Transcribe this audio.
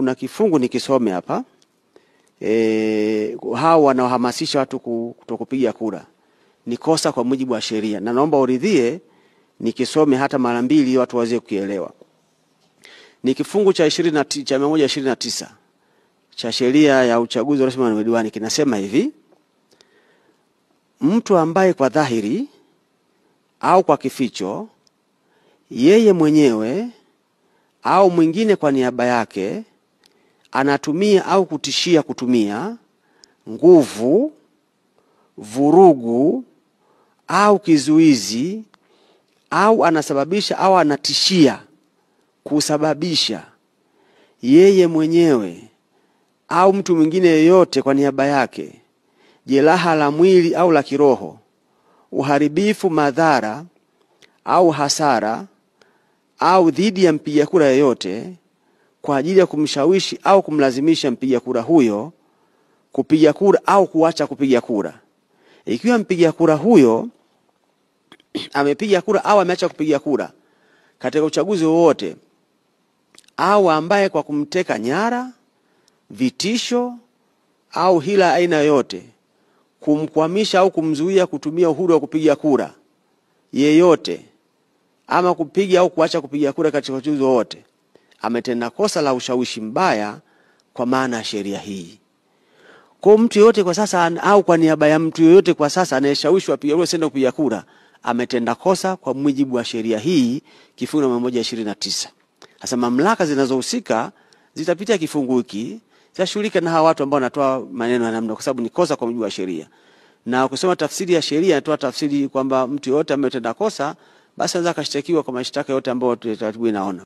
kuna kifungu nikisome hapa. Hao wanaohamasisha watu kutokupiga kura ni kosa kwa mujibu wa sheria, na naomba uridhie nikisome hata mara mbili watu waweze kukielewa. Ni kifungu cha 129 cha sheria ya uchaguzi wa rais na madiwani, kinasema hivi: mtu ambaye kwa dhahiri au kwa kificho, yeye mwenyewe au mwingine kwa niaba yake, anatumia au kutishia kutumia nguvu, vurugu au kizuizi, au anasababisha au anatishia kusababisha yeye mwenyewe au mtu mwingine yeyote kwa niaba yake jeraha la mwili au la kiroho, uharibifu, madhara au hasara, au dhidi ya mpiga kura yeyote kwa ajili ya kumshawishi au kumlazimisha mpiga kura huyo kupiga kura au kuacha kupiga kura. Ikiwa mpiga kura huyo amepiga kura au ameacha kupiga kura katika uchaguzi wowote, au ambaye kwa kumteka nyara, vitisho au hila aina yoyote kumkwamisha au kumzuia kutumia uhuru wa kupiga kura yeyote, ama kupiga au kuacha kupiga kura katika uchaguzi wowote, ametenda kosa la ushawishi mbaya kwa maana ya sheria hii. Kwa mtu yoyote kwa sasa au kwa niaba ya mtu yoyote kwa sasa anayeshawishwa apiga kura senda kupiga kura, ametenda kosa kwa mujibu wa sheria hii kifungu 129. Sasa mamlaka zinazohusika zitapitia kifungu hiki, zitashughulika na hawa watu ambao wanatoa maneno ya namna, kwa sababu ni kosa kwa mujibu wa sheria. Na ukisoma tafsiri ya sheria inatoa tafsiri kwamba mtu yoyote ametenda kosa basi anaweza akashtakiwa kwa mashtaka yote ambayo taratibu inaona.